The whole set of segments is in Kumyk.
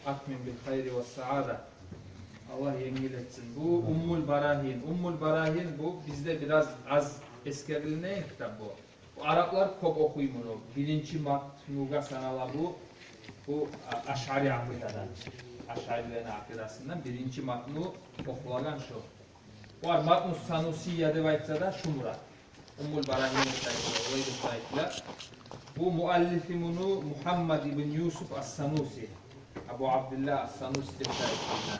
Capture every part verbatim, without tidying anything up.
Атмим бил хайри ва саада. Аллагь енгил этсин. Бу Уммул Барагьин. Уммул Барагьин бу бизде бираз аз эсгерилинеген китап бу. Бу араплар кёп охуй муну. Биринчи матнугъа санала бу. Бу, а, ашъари акъидадан. Ашъарилени акъидасындан биринчи матну охулагъан шу. Олар Матну Санусия деп айтса да, шу мурат. Уммул Барагьин деп айтыла, олай деп айтыла. Бу муаллифи муну Мугьаммад ибн Юсуф ас-Сануси, Абу Абдилла ас-Сануси деп айтыла.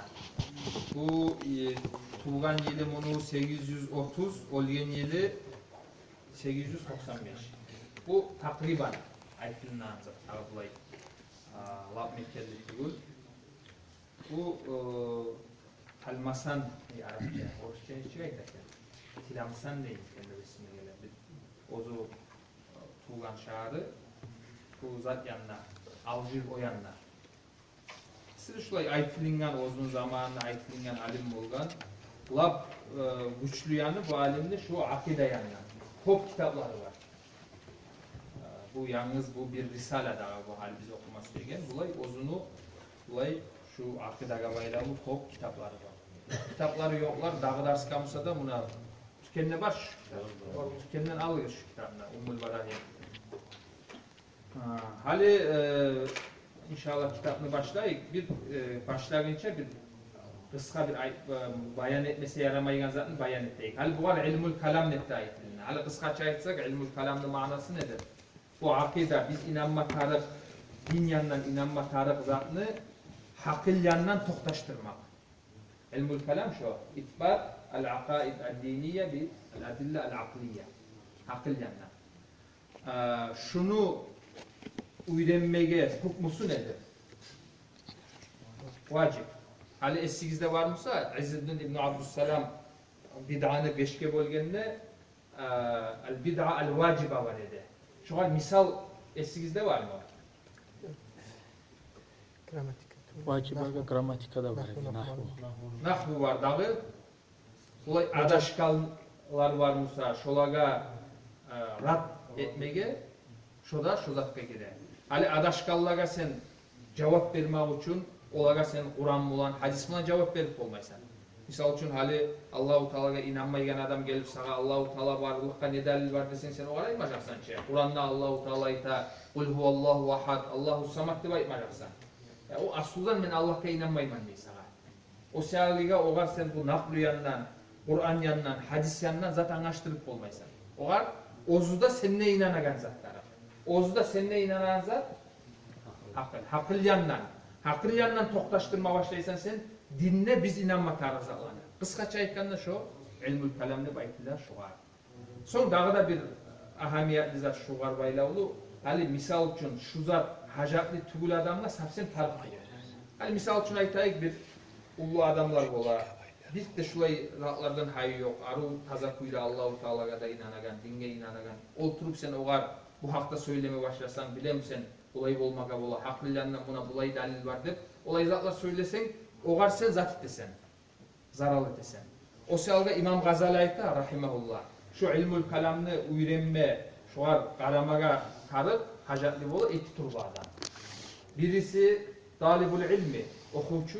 Бу, э, тувгъан йылы муну сегиз юз отуз, оьлген йылы сегиз юз токъсан беш. Бу такърибан айтылынагъан зат, дагъы булай, а, лап мекенли тюгюл. Бу, э, Талмасан, э, арапча, орусча нечик айта экен? Тиламсан дейди экен, эсиме геле. Бир оьзю, э, тувгъан шагьары, бу зат янына, Алжир о янына. Сири шулай айтылынгъан, оьзюню заманында айтылынгъан алим болгъан. Лап, э, гючлю яны бу алимни шу акъида янындан. Кёп китаплары бар. Э, бу янгыз бу бир рисала дагъы бу гьали биз охума сюеген. Булай оьзюню, булай шу акъидагъа байлавлу кёп китаплары бар. Китаплары ёкълар дагъы дарсгъа буса да, муна тюкенде бар шу китап. Тюкенден алыгъыз шу китапны, Уммул Барагьин. А, гьали, э, иншаллагь, китапны башлайыкъ. Бир, э, башлагъынча бир къысгъа бир ай-, э, баян этмесе ярамайгъан затны баян этейик. Гьали бугъар илмул калам деп де айтыла. Гьали къысгъача айтсакъ, илмул каламны маънасы недир? Бу акъида, биз инанма тарыкъ, дин яндан инанма тарыкъ затны гьакъыл яндан токъташдырмакъ. Илмул калам шо, исбат ал-акъаид ад-диния бил адилла ал-акълия. Гьакъыл яндан. А, шуну уьйренмеге гьукмусу недир? Важиб. Гьали эсигизде бар буса, Иззуддин ибну Абдуссалам бидъаны бешге бёлгенде, а, ал-бидъа ал-важиба бар эди. Шогъар мисал эсигизде бармы? Грамматика. Важибагъа грамматика да бар эди, нагьву. Нагьву бар дагъы. Булай адашгъанлар бар буса, шолагъа, э, рад этмеге, шо да шо затгъа гире. Гьали адашгъанлагъа сен жавап бермек учун, олагъа сен Къуран булан, гьадис булан жавап берип болмайсан. Мисал учун, гьали Аллагьу Таалагъа инанмайгъан адам гелип сагъа: «Аллагьу Таала барлыкъгъа не далил бар?» — десенг, сен огъар айтмажакъсан чы: «Къуранда Аллагьу Таала айта: "Къул гьуваллагьу агьад, Аллагьу самад", — деп айтмажакъсан. Я, о аслудан «мен Аллагьгъа инанмайман» дей сагъа. О саялыгъа огъар сен бу накълу яндан, Къуран яндан, гьадис яндан зат англашдырып болмайсан. Огъар оьзю де сенде инанагъан зат тарыкъ. Оьзю де сенде инанагъан зат гьакъыл. Гьакъыл яндан. Гьакъыл яндан токъташдырма башлайсан сен динде биз инанма тарыкъ затланы. Къысгъача айтгъанда, шо илмул калам деп айтыла шогъар. Сонг дагъы да бир агьамиятлы зат шугъар байлавлу. Гьали, мисал учун, шу зат гьажатлы тюгюл адамгъа, совсем тарыкъ тюгюл. Гьали, мисал учун айтайыкъ, бир уллу адамлар бола, бир де шулай затлардан гьайы ёкъ, арив, таза кюйде Аллагьу Таалагъа да инанагъан, динге инанагъан. Олтуруп сен огъар бу гьакъда сёйлеме башласанг, билемисен, булай болмагъа бола, гьакъыл яндан муна булай далил бар деп, олай затлар сёйлесенг, огъар сен зат этесен, зарал этесен. О саялгъа имам Гъазали айта, рагьимагьуллагь, шу илмул каламны уьйренме, шугъар къарамагъа тарыкъ, гьажатлы бола эки тюрлю адам. Бириси талибул илми, охувчу.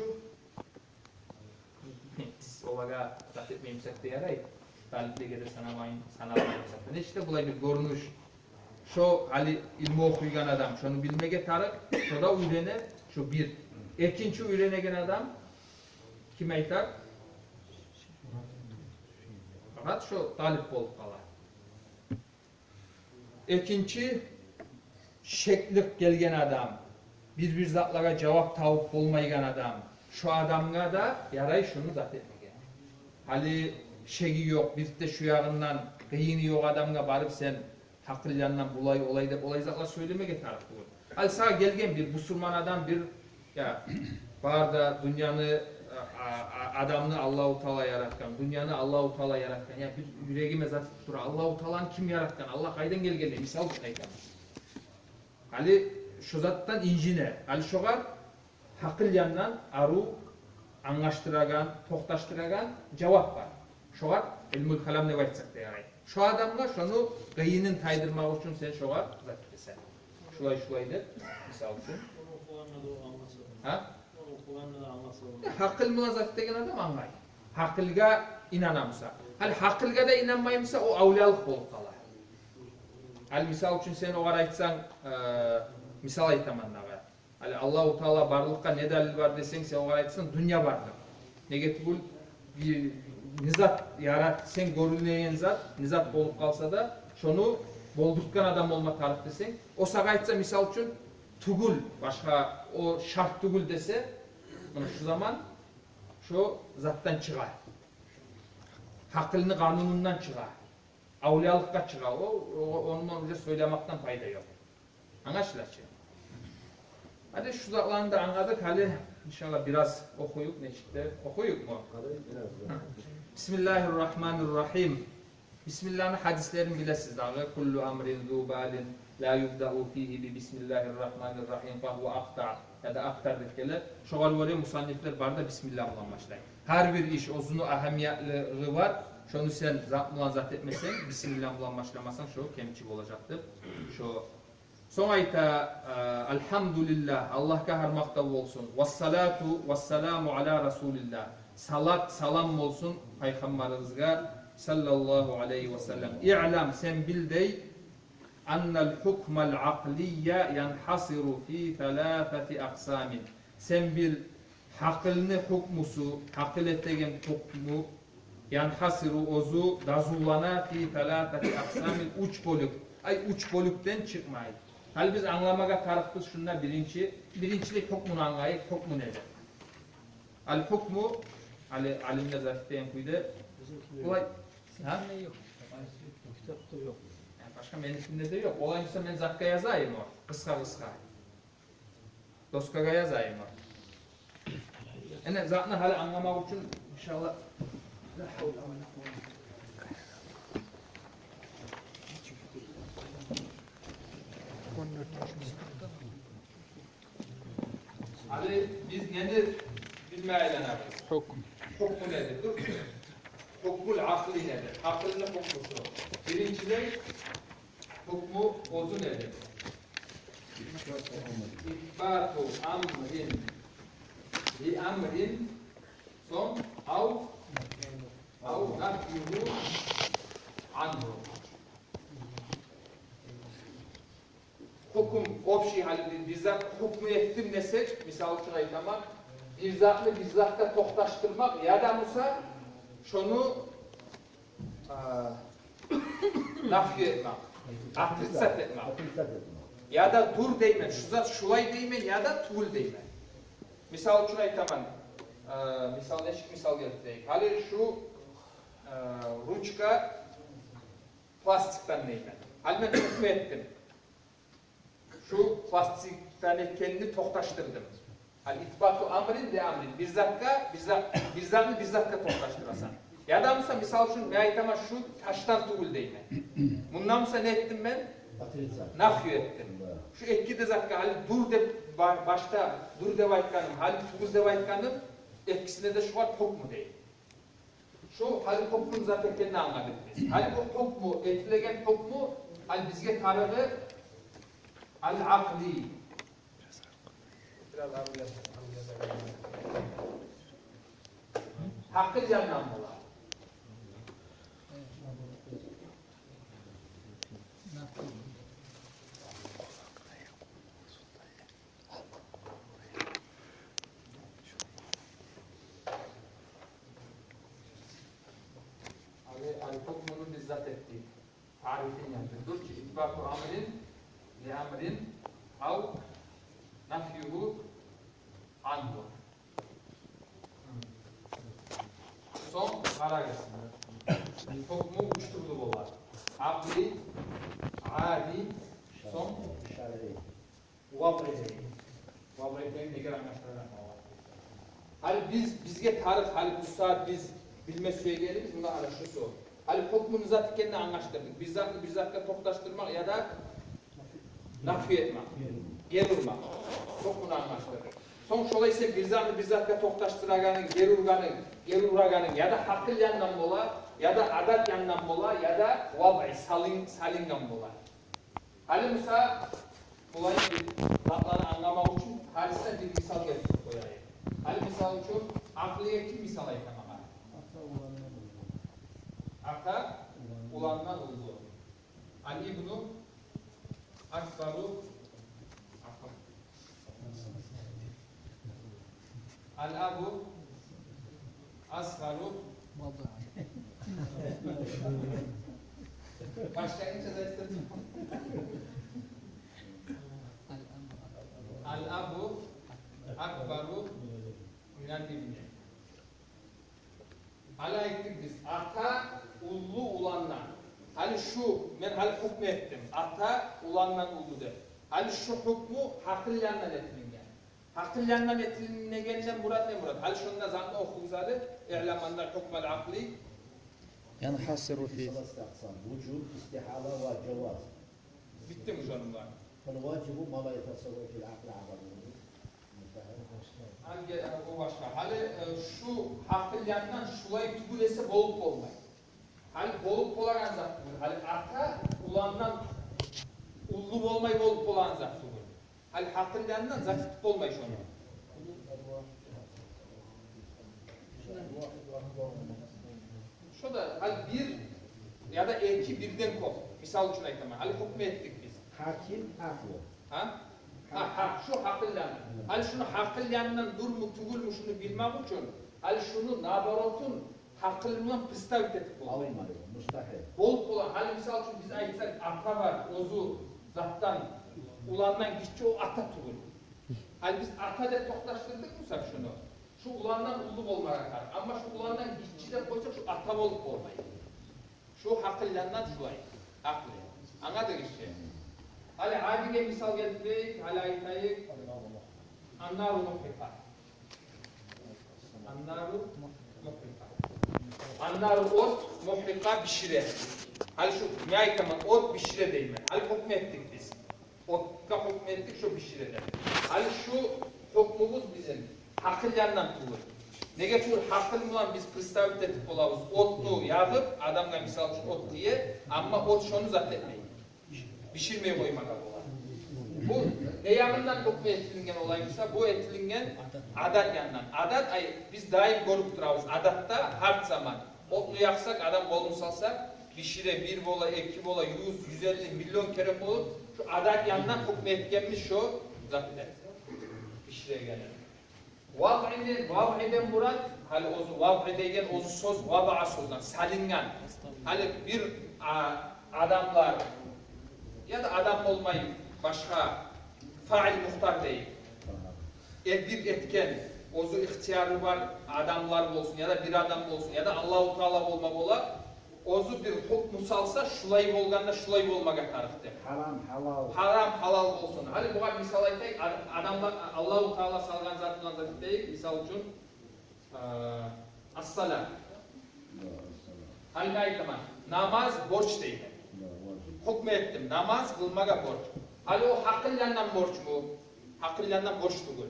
Биз олагъа зат этмеймисек де ярай. Талиплеге де санамайын, санамайын зат. Нечик де булай бир гёрюнюш. Шо гьали илму охуйгъан адам, шону билмеге тарыкъ, шо да уьйрене, шо бир. Экинчи уьйренеген адам, ким айтар? Факъат шо талип болуп къала. Экинчи, шеклик гелген адам, бир-бир затлагъа жавап табып болмайгъан адам, шо адамгъа да ярай шуну зат этмеге. Гьали шеги ёкъ, бир де шу ягъындан къыйыны ёкъ адамгъа барып сен гьакъыл яндан булай, олай деп, олай затлар сёйлемеге тарыкъ тюгюл. Гьали сагъа гелген бир бусурман адам, бир, я, бар да дюньяны, а, а, а, адамны Аллагьу Таала яратгъан, дюньяны Аллагьу Таала яратгъан, я, бир юрегиме зат этип тура, Аллагьу Тааланы ким яратгъан, Аллагь къайдан гелген дей, мисал учун айтаман. Гьали шо затдан инжине, гьали шогъар гьакъыл яндан арив англашдырагъан, токъташдырагъан жавап бар. Шогъар илмул калам деп айтсакъ да ярай. Шо адамгъа шону къыйынын тайдырмакъ учун сен шогъар зат этесен. Шулай, шулай деп, мисал учун. Шону охугъанда да о англаса. Гьа? Къуранда да англаса бола. Гьакъыл булан зат этеген адам англай. Гьакъылгъа инана буса. Гьали гьакъылгъа да инанмай буса, о авлиялыкъ болуп къала. Гьали мисал учун сен огъар айтсанг, э, мисал айтаман дагъы. Гьали Аллагьу Таала барлыкъгъа не далил бар десенг, сен огъар айтсанг, дюнья барлыкъ. Неге тюгюл, бир, не зат ярат, сен гёрюлмеген зат, не зат болуп къалса да, шону болдуртгъан адам болма тарыкъ десенг, о сагъа айтса, мисал учун, тюгюл, башгъа, о шарт тюгюл десе, муна шу заман шо затдан чыгъа. Гьакъылны къанунундан чыгъа. Авлиялыкъгъа чыгъа. О, о, ондан уже сёйлемекден пайда ёкъ. Англашыла чы. Гьали шу затланы да англадыкъ. Гьали, иншаллагь, бираз охуюкъ, нечик де охуюкъму? Бираз, да. Бисмиллагьир рагьманир рагьим. Бисмиллагьны гьадислерин билесиз дагъы. Куллу амрин зу балин ла юбдау фигьи би бисмиллагьир рагьманир рагьим фагьува акътаъ. Яда акътаъ деп геле. Шогъар гёре мусаннифлер бары да бисмиллагь булан башлай. Гьар бир иш оьзюню агьамиятлыгъы бар. Шону сен зат булан зат этмесенг, бисмиллагь булан башламасанг, шо кемчи болажакъ деп. Шо Сонг айта, э, альгьамдулиллагь, Аллагьгъа гьар макътав болсун. Вассалату вассаламу аля расулиллагь. Салат, салам болсун пайхаммарыбызгъа, саллаллагьу алайгьи ва саллам. Иълам, сен бил дей, анналь гьукмаль акълия янхьасиру фи саласати акъсамин. Сен бил, гьакъылны гьукмусу, гьакъыл этеген гьукму, янхьасиру, оьзю дазулана, фи саласати акъсамин, уьч бёлюк. Ай, уьч бёлюкден чыкъмай. Гьали биз англамагъа тарыкъбыз шунда биринчи, биринчилей гьукмуну англайыкъ, гьукму недир? Аль гьукму, али, алимлер зат этеген кюйде. Бизинкиде булай ёкъ. Гьа? Бизинкиде ёкъ. Китапда ёкъ. Яни башгъа меникинде де ёкъ. Олай буса мен затгъа язайым о, къысгъа-къысгъа. Доскагъа язайым. Эне затны гьали англамакъ учун, иншаллагь. Гьали биз нени билме айланабыз? Гьукму. Гьукму недир? Дюр. Гьукмуль акъли недир? Акъылны гьукмусу. Биринчилей, гьукму оьзю недир? Исбату амрин ли амрин, сонг ав, ав нафюгьу ангьу. Гьукму, общий, гьали бир, бир зат гьукму этдим десек, мисал учун айтаман, бир затны бир затгъа токъташдырмакъ, яда буса шону а, нафью этмек, отрицать этмек. Отрицать этмек. Яда дюр деймен, шу зат шулай деймен, яда тюгюл деймен. Мисал учун айтаман, а, мисал, нечик мисал гелтирейик? Гьали шу, а, ручка пластикден деймен. Гьали мен гьукму этдим. Шу пластикден экенни токъташдырдым. Ал исбату амрин ли амрин. Бир затгъа, бир зат, бир затны бир затгъа токъташдырасан. Яда буса, мисал учун, мен айтаман, шу ташдан тюгюл деймен. Мунда буса не этдим мен? Отрицать. Нафью этдим. Да. Шу эки де затгъа, гьали дюр деп ба-, башда дюр деп айтгъаным, гьали тюгюл деп айтгъаным, экисине де шулар гьукму деймен. Шу гьали гьукму зат экенни англадыкъ биз. Гьали бу гьукму, этилеген гьукму, гьали бизге тарыгъы ал-акъли. Бираз арив яз-, арив язайым. Гьакъыл яндан бола. Гьали, гьали гьукмуну биз зат этдик. Тарифин яздыкъ. Дюр чю, исбату амрин ли амрин ав нафюгьу ангьу. Сонг къарагъыз. Гьукму уьч тюрлю бола. Акъли, ади, сонг шаръи. Вазъи деген. Вазъи деген негер англашдырагъан бола. Гьали биз, бизге тарыкъ, гьали бу сагьат биз билме сюегенибиз, муна ана шусу. Гьали гьукмуну зат экенни англашдырдыкъ. Бир затны бир затгъа токъташдырмакъ яда нафи этмек. Гери урмакъ. Гьукмуну англашдырдыкъ. Сонг шолай сен бир затны бир затгъа токъташдырагъанынг, гери ургъанынг, гери урагъанынг яда гьакъыл яндан бола, яда адат яндан бола, яда вазъи салин-, салынгъан бола. Гьали буса, булай бир затланы англамакъ учун гьарисине бир мисал гелтирейик. Мисал учун, акълиге ким мисал айта магъа? Ата уландан уллу. Ал-ибну акбару, афван. Ал-абу асгъару. Башлайгъынча да эсде тутуп. Ал-абу акбару минал ибни. Гьали айтдыкъ биз, ата уллу уландан. Гьали шу, мен гьали гьукму этдим, ата уландан уллу деп. Гьали шу гьукму гьакъыл яндан этилинген. Гьакъыл яндан этилинегенден мурат не мурат? Гьали шунда затны охугъуз гьали. Иълам аннал гьукмал акъли янхасиру фи саласати акъсам: вужуб, истигьала ва жаваз. Битдими шонунг? Фал важибу ма ла ятасаввару фил акъли адаму. Гьали ге-, о башгъа. Гьали, э, шу гьакъыл яндан шулай тюгюл эсе болуп болмай. Гьали болуп болагъан зат тюгюл. Гьали ата уландан уллу болмай болуп болагъан зат тюгюл. Гьали гьакъыл яндан зат этип болмай шону. Шо да гьали бир яда эки, бирден кёп. Мисал учун айтаман. Гьали гьукму этдик биз. Гьаким акълу. Гьа? Гьа, гьа, шу гьакъыл яны. Гьали шуну гьакъыл янындан дюрмю, тюгюлмю, шуну билмек учун, гьали шуну наоборотун гьакъыл булан представить этип болмай. Алынмай, мустагьил. Болуп бола. Гьали мисал учун биз айтсакъ, ата бар, оьзю затдан, уландан гиччи, о ата тюгюл. Гьали биз ата деп токъташдырдыкъ буса шуну, шу уландан уллу болмагъа тарыкъ. Амма шу уландан гиччи деп къойсакъ, шу ата болуп болмай. Шу гьакъыл яндан шулай. Гьакъыл. Англадыгъыз чы? Гьали адиге мисал гелтирейик, гьали айтайыкъ. Аннару мухрикъа. Аннару мухрикъа. Аннару, от, мухрикъа, бишире. Гьали шу, не айтаман, от бишире деймен. Гьали гьукму этдик биз. Отгъа гьукму этдик, шо бишире деп. Гьали шу гьукмубуз бизин гьакъыл яндан тюгюл. Неге тюгюл, гьакъыл булан биз представить этип болабыз, отну ягъып, адамгъа, мисал учун, от тие, амма от шону зат этмей. Биширмей къоймагъа бола. Бу не ягъындан гьукму этилинген олай буса? Бу этилинген адат яндан. Адат, ай, биз даим гёрюп турабыз. Адатда гьар заман отну якъсакъ, адам къолун салса, бишире, бир бола, эки бола, юз, юз элли, миллион керен болуп, шу адат яндан гьукму этгенбиз шо затны. Биширегенни. Вадъиден, вадъиден мурат, гьали оьзю вадъи деген оьзю сёз, вадаа сёзден, салынгъан. Гьали бир, а, адамлар, яда адам болмай, башгъа фаил мухтар дейик. Э, бир этген, оьзю ихтияры бар адамлар болсун, яда бир адам болсун, яда Аллагьу Таала болма бола, оьзю бир гьукму салса, шулай болгъанда шулай болмагъа тарыкъ деп. Гьарам, гьалал. Гьарам, гьалал болсун. Гьали бугъар мисал айтайыкъ, ад-, адамлар, Аллагьу Таала салгъан зат булан зат этейик, мисал учун, э, ас-сала. Да, ас-сала. Гьали мен айтаман, намаз борч деймен. Да, важиб. Гьукму этдим, намаз къылмагъа борч. Гьали о гьакъыл яндан борчму? Гьакъыл яндан борч тюгюл.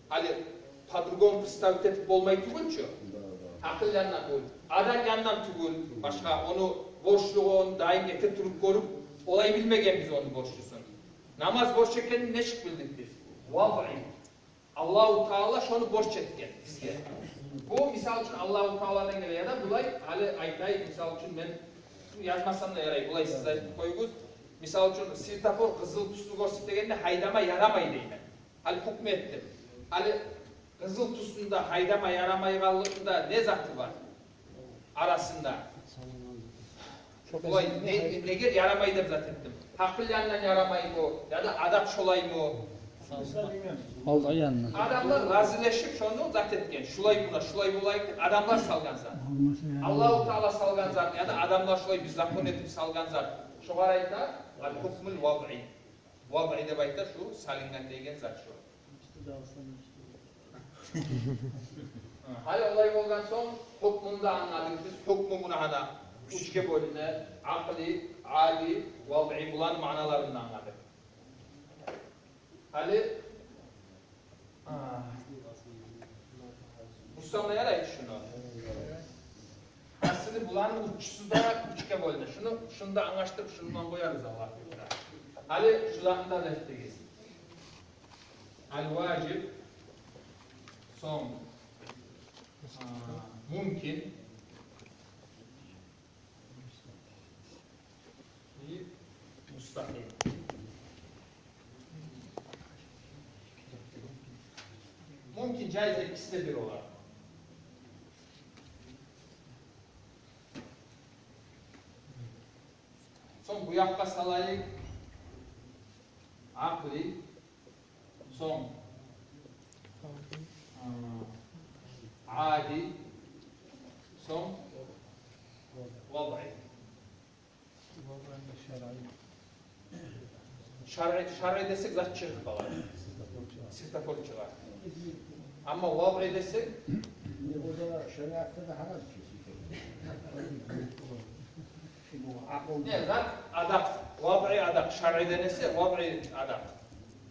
Гьали по-другому представить этип болмай тюгюл чю. Да, да. Гьакъыл яндан тюгюл. Адат яндан тюгюл. Башгъа ону борчлугъун даим эте туруп гёрюп, олай билмегенбиз ону борчлусун. Намаз борч экенин нечик билдик биз? Вадъи. Аллагьу Таала шону борч этген бизге. Бу, мисал учун, Аллагьу Тааладан геле, яда булай, гьали айтайыкъ, мисал учун, мен язмасам да ярай, булай сиз айтып къоюгъуз. Мисал учун, светофор къызыл тюсдю гёрсетегенде гьайдама ярамай деймен. Гьали гьукму этдим. Гьали къызыл тюсюнде гьайдама ярамайгъанлыгъында не заты бар арасында? Булай, не, неге ярамай деп зат этдим? Гьакъыл яндан ярамаймы, яда адат шолаймы? Алда яндан. Адамлар разилешип шону зат этген. Шулай була, шулай болайыкъ деп адамлар салгъан зат. Аллагьу Таала салгъан зат, яда адамлар шулай бир закон этип салгъан зат. Шогъар айта ал-гьукмул вадъи. Вадъи деп айта шу салынгъан деген зат шу. Гьали олай болгъан сонг, гьукмун да англадыкъ биз. Гьукму муна гьана уьчге бёлюне: акъли, ади, вадъи, буланы маъналарын да англадыкъ. Гьали, а, бусама ярай шуну. Гьасили, буланы уьчюсю де уьчге бёлюне. Шуну, шуну да англашдырып, шундан къоярбыз, Аллагь буюрса. Гьали шуланы да дертдегиз. Ал-важиб, сонг, А, мумкин и мустахил. Мумкин, жайиз, экиси де бир олар. Сонг бу якъгъа салайыкъ. Акъли. Сонг, ы, ади. Сонг вадъи. Шаръи, шаръи десек, зат чыгъып къалар. Светофор чыгъар. Амма вадъи десек, не, о да шариатда да гьарам чы. Не, зат адакъ, вадъи адакъ, шаръи де несе, вадъи адакъ.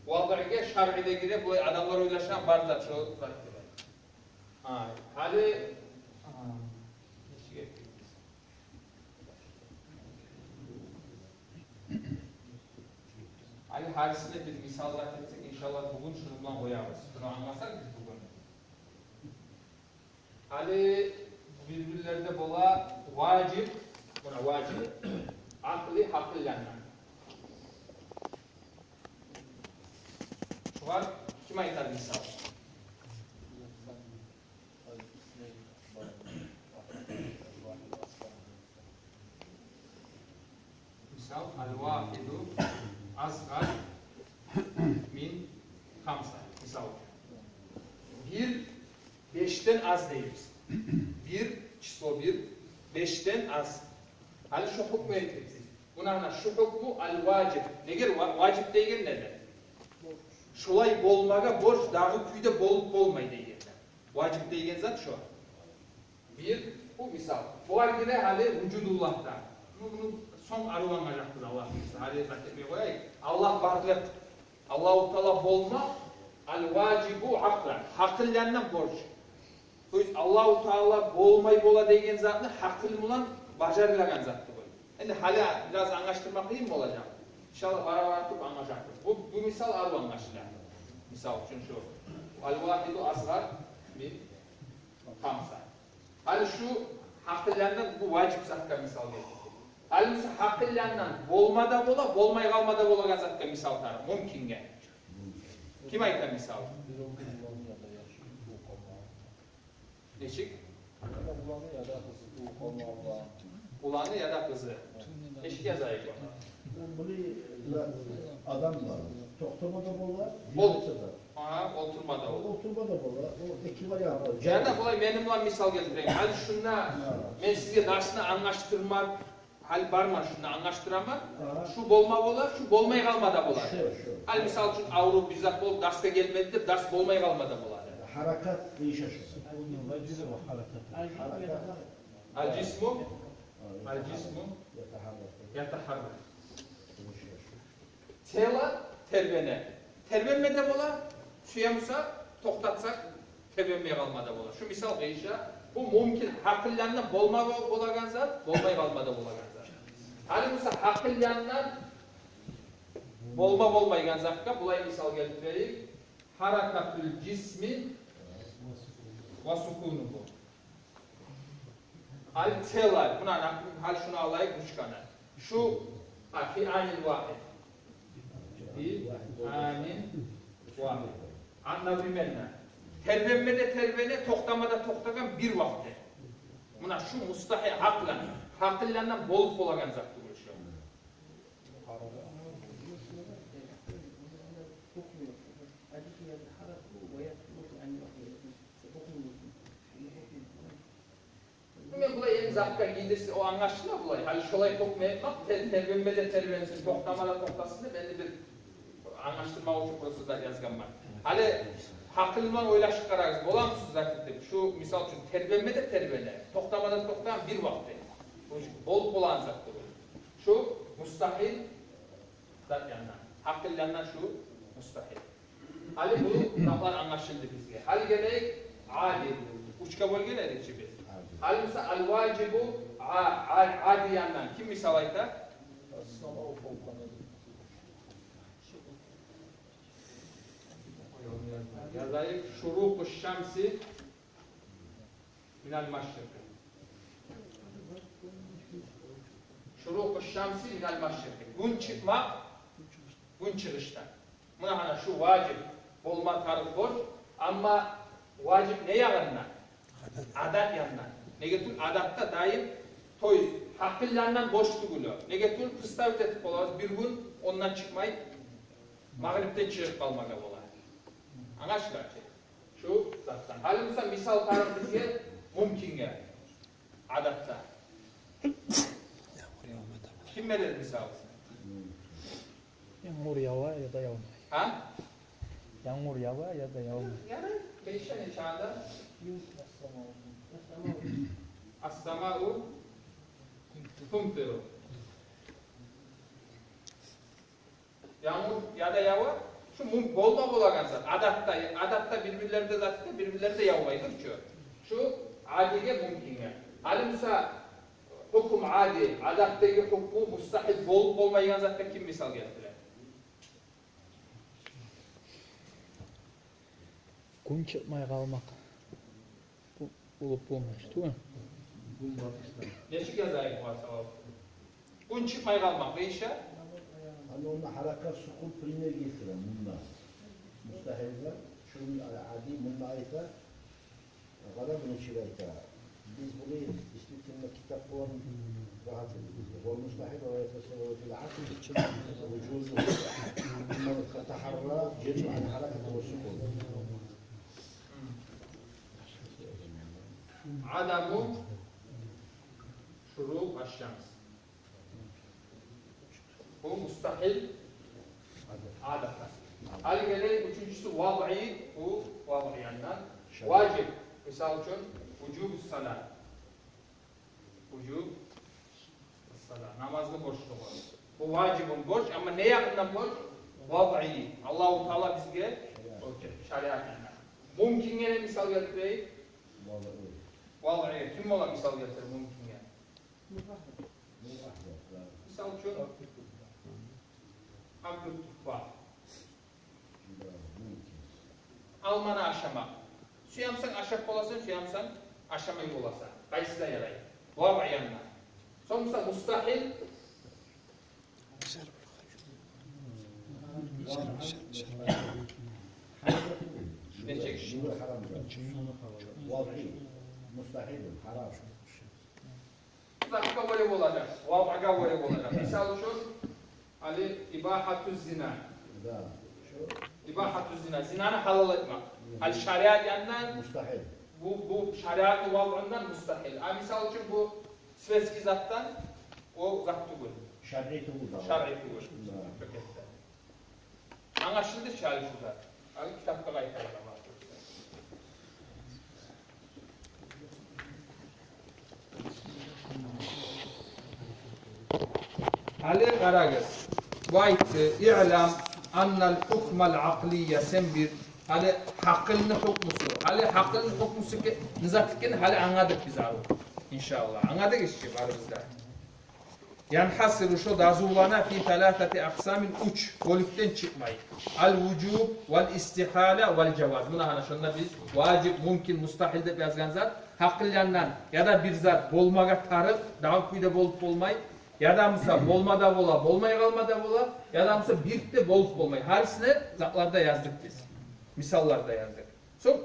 Вадъиге шаръи де гире, булай адамлар ойлашгъан бар зат, шо зат гире. Гьа, гьали, а, нечик этдик биз? Гьали гьарисине бир мисал зат этсек, иншаллагь, бугюн шуну булан къоябыз. Шуну англасакъ биз бугюн. Гьали бир-бирлерде бола важип, муна важип, акъли, гьакъыл яндан. Шугъар ким айтар мисал? Мисал, аль-вагьиду асгъар мин хамса. Мисал, бир бешден аз дейбиз. Бир, число бир, бешден аз. Гьали шу гьукму этдик биз. Муна, муна шу гьукму аль-важиб. Неге ва-, важиб деген неди? Шулай болмагъа борч, дагъы кюйде болуп болмай деген. Важиб деген зат шо. Бир, бу мисал. Бугъар гире гьали вужудуллагьда. Муну, муну сонг арив англажакъбыз, Аллагь буюрса. Гьали зат этмей къояйыкъ. Аллагь барлыкъ. Аллагьу Таала болмакъ, аль-важибу акълан, гьакъыл яндан борч. То есть Аллагьу Таала болмай бола деген затны гьакъыл булан бажарылагъан зат тюгюл. Энди гьали бираз англашдырма къыйын болажакъ. Иншаллагь, бара-бара туруп англашакъбыз. Бу, бу мисал арив англашыла. Мисал учун, шу аль-вагьиду асгъар мин хамса. Гьали шу гьакъыл яндан бу важиб затгъа мисал гелтирди. Гьали буса гьакъыл яндан болма да бола, болмай къалма да болагъан затгъа мисал тар, мумкинге. Ким айта мисал? Нечик? Уланы яда къызы. Уланы яда къызы. Нечик язайыкъ ону? Бу, буну, адам бар. Токътама да бола, Ол- йыгъылса да. Агьа, олтурма да бола. Олтурма да бола. О эки вариант бар. Яда булай мени булан мисал гелтирейим. Гьали шунда мен сизге дарсны англашдырма, гьали барман, шунда англашдыраман. Агьа. Шу болма бола, шу болмай къалма да бола. Шу, шу. Гьали мисал учун авруп, бир зат болуп, дарсгъа гелмеди деп, дарс болмай къалма да бола. Гьаракат, иша шу. Гьаракат. Аль-жисму, аль-жисму ятахаррак. Тело тербене. Тербенме де бола, сюе буса, токътатсакъ, тербенмей къалма да бола. Шу мисал къыйыша, бу мумкин, гьакъыл яндан болма бо-, болагъан зат, болмай къалма да болагъан зат. Гьали буса гьакъыл яндан болма болмайгъан затгъа булай мисал гелтирейик. Гьаракатуль-жисми ва сукунугьу. Гьали тело, муна, гьали шуну алайыкъ, ручканы. Шу, а, фи анин вагьид. Фи анин вагьид. Одновременно. Тербенме де тербене, токътама да токътагъан бир вакътиде. Муна шу мустагьил, акълан, гьакъыл яндан болуп болагъан зат тюгюл шу. Мен булай энни затгъа гийдирсе, о англашыла булай. Гьали шолай гьукму этмек, тер-, тербенме де тербенсин, токътама да токътасын деп, энни бир англашдырмакъ учун просто зат язгъанман. Гьали гьакъыл булан ойлашып къарагъыз, боламысыз зат этип? Шу, мисал учун, тербенме де тербене, токътама да токътагъан бир вакътиде. Болуп болагъан зат тюгюл. Шу мустагьил зат яндан, гьакъыл яндан шу мустагьил. Гьали бу затлар англашылды бизге. Гьали гелейик, ади. Уьчге бёлген эдик чи биз. Гьали буса аль-важибу а-, а-, ади яндан ким мисал айта? Язайыкъ, шурукъу шамси. Минал машрикъи. Шурукъу шамси минал машрикъи. Гюн чыкъмакъ гюн чыгъышдан. Муна гьана шу важип болма тарыкъ борч, амма важип не ягъындан? Адат янындан. Неге тюгюл адатда даим, то есть гьакъыл янындан борч тюгюл о. Неге тюгюл, представить этип болабыз, бир гюн ондан чыкъмай, магърибден чыгъып къалмагъа бола. Англашыла чы? Шу затдан. Гьали буса мисал тарыкъ бизге мумкинге. Адатда. Ким берер мисал? Янгур ява яда явмай. Гьа? Янгур ява яда явмай. Ярай, бешен чагъда. Ас-самау тумтиру. Янгур яда ява, шу мум-, болма болагъан зат. Адатда, адатда бир-бирлеринде зат эте, бир-бирлеринде явмай тур чу. Шу адиге, мумкинге. Гьали буса гьукму ади, адатдагъы гьукму мустагьил болуп болмайгъан затгъа ким мисал гелтире? Гюн чыкъмай къалмакъ. Бу болуп болмай, тюгюлмю? Гюн батышда. Нечик язайыкъ бугъар савап? Гюн чыкъмай къалмакъ, Гьайша? Ана онда гьаракат, сукун, пример гелтире мунда. Мустагьилге, шуну ади мунда айта, къара, буну чы айта. Биз буну действительно китап булан рагьат эдик бизге. Вал мустагьил ла ятасаввару фил акъли вужуду. Амма къад тагьарра жамъу ал гьаракати ва сукун. Адаму шурукъ аш-шамс. Бу мустагьил адатдан. Гьали гелейик, уьчюнчюсю вазъи, бу вазъи янындан. Важип, мисал учун, вужубу ссала. Вужубу ссала. Намазны борчлугъу. Бу важибун, борч, амма не ягъындан борч? Вазъи. Аллагьу Таала бизге борч этди, шариат янындан. Мумкинге не мисал гелтирейик? Вазъи. Ким бола мисал гелтире мумкинге? Мисал учун, аклу туффах. Алманы ашамакъ. Сюемсен ашап боласан, сюемсен ашамай боласан. Къайсы да ярай. Вазъи янындан. Сонг буса мустагьил. Нечик? Вазъи, мустагьил, гьарам. Затгъа гёре болажакъ, вазъгъа гёре болажакъ. Мисал учун, гьали ибагьату зина. Да. Ибагьату зина, зинаны гьалал этмек. Гьали шариат янындан мустагьил. Бу, бу шариатны вазъындан мустагьил. А мисал учун, бу светский затдан, о зат тюгюл. Шаръи тюгюл да. Шаръи тюгюл. Да. Чёкетде. Англашылды чы гьали шу зат. Гьали китапгъа къайтайыкъ. Гьали къарагъыз. Бу айтды: «Иълам аннал гьукмал акълия», сен бил. Гьали гьакъылны гьукмусу. Гьали гьакъылны гьукмусу ке-, не зат экенин гьали англадыкъ биз, арив. Иншааллагь. Англадыгъыз чы барыбыз да. Янхасиру, шо дазулана, фи саласати акъсамин, уьч бёлюкден чыкъмай. Ал вужуб, вал истигьала, вал жаваз. Муна гьана шонда биз важиб, мумкин, мустагьил деп язгъан зат, гьакъыл яндан, яда бир зат болмагъа тарыкъ, дагъы кюйде болуп болмай, яда буса болма да бола, болмай къалма да бола, яда буса бир де болуп болмай. Гьарисине затлар да яздыкъ биз. Мисаллар да яздыкъ. Сонг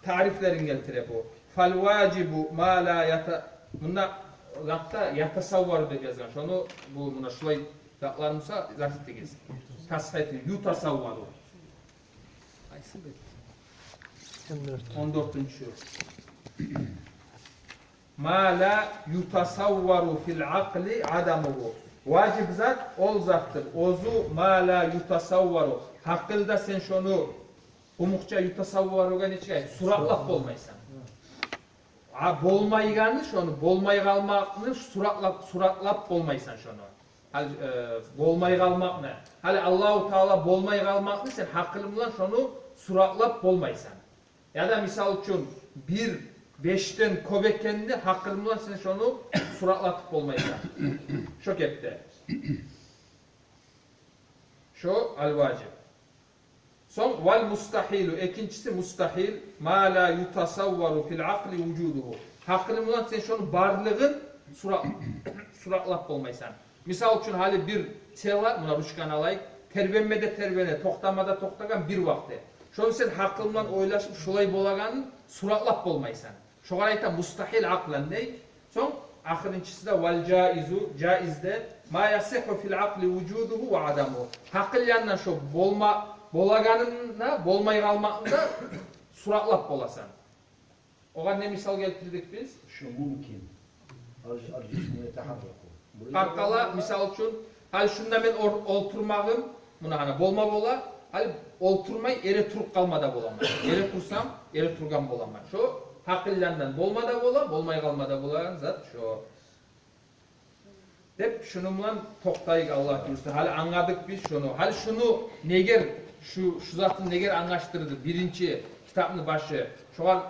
тарифлерин гелтире бу. Фал важибу ма ла ята-, мунда затда ятасаввару деп язгъан. Шону бу муна шулай затлар буса зат этигиз. Тасгьити, ютасаввару. Къайсы бет? Он дёртюнчю. Ма ла ютасаввару фил акъли адамугьу. Важиб зат ол затдыр. Оьзю ма ла ютасаввару. Гьакъылда сен шону къумукъча ютасавваругъа нечик айт? Суратлап болмайсан. А болмайгъанны, шону болмай къалмакъны суратлап, суратлап болмайсан шону. Гьали, э, болмай къалмакъны. Гьали Аллагьу Таала болмай къалмакъны сен гьакъылынг булан шону суратлап болмайсан. Яда, мисал учун, бир бешден кёп экенни гьакъылынг булан сен шону суратлатып болмайсан. Шо кепде. Шо ал-важиб. Сонг вал мустагьилу, экинчиси мустагьил, ма ла ютасаввару фил акъли вужудугьу. Гьакъылынг булан сен шону барлыгъын сура-, суратлап болмайсан. Мисал учун, гьали бир тело, муна ручканы алайыкъ, тербенме де тербене, токътама да токътагъан бир вакътиде. Шону сен гьакъылынг булан ойлашып, шолай болагъанын суратлап болмайсан. Шогъар айта мустагьил акълан дей. Сонг ахырынчысы да вал жаизу, жаиз де, ма ясихху фил акъли вужудугьу ва адамугьу. Гьакъыл яндан шо болма, болагъанын да, болмай къалмакъны да суратлап боласан. Огъар не мисал гелтирдик биз? Шу мумкин. Ал-, ал-жисму ятахарраку. Къаркъара, мисал учун, гьали шунда мен ор-, олтурмагъым, муна гьана болма бола, гьали олтурмай, эретуруп къалма да боламан. Эретурсам, эретургъан боламан. Шо гьакъыл яндан болма да бола, болмай къалма да болагъан зат шо. Деп, шуну булан токътайыкъ, Аллагь буюрса. Гьали англадыкъ биз шуну. Гьали шуну негер, шу, шу затын негер англашдырды биринчи китапны башы? Шогъар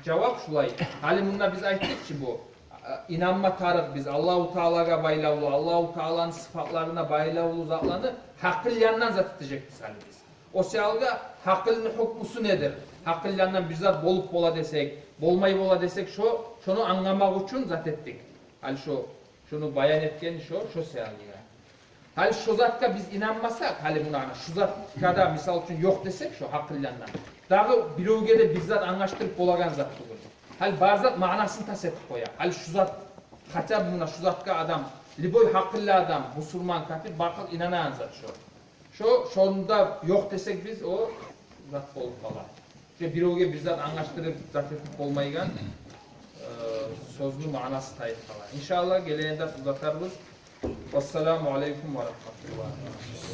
жавап шулай. Гьали мунда биз айтдыкъ чы бу, а, инанма тарыкъ биз Аллагьу Таалагъа байлавлу, Аллагьу Тааланы сыфатларына байлавлу затланы гьакъыл яндан зат этежекбиз гьали биз. О саялгъа гьакъылны гьукмусу недир? Гьакъыл яндан бир зат болуп бола десек, болмай бола десек, шо, шону англамакъ учун зат этдик. Гьали шо, шуну баян этген шо, шо саялгъа. Гьали шо затгъа биз инанмасакъ, гьали муна гьана, шу затгъа да, мисал учун, ёкъ десек, шо гьакъыл яндан, дагъы биревге де бир зат англашдырып болагъан зат тюгюл. Гьали бар зат маънасын тас этип къоя. Гьали шу зат, хотя бы муна шу затгъа адам, любой гьакъыллы адам, бусурман, капир, баркъал инанагъан зат шо. Шо, шону да ёкъ десек биз, о зат болуп къала. Шо биревге бир зат англашдырып, зат этип болмайгъан, э, сёзню маънасы тайып къала. Иншааллагь, гелеген дарс узатарбыз. Вассаламу алейкум ва рагьматуллагь.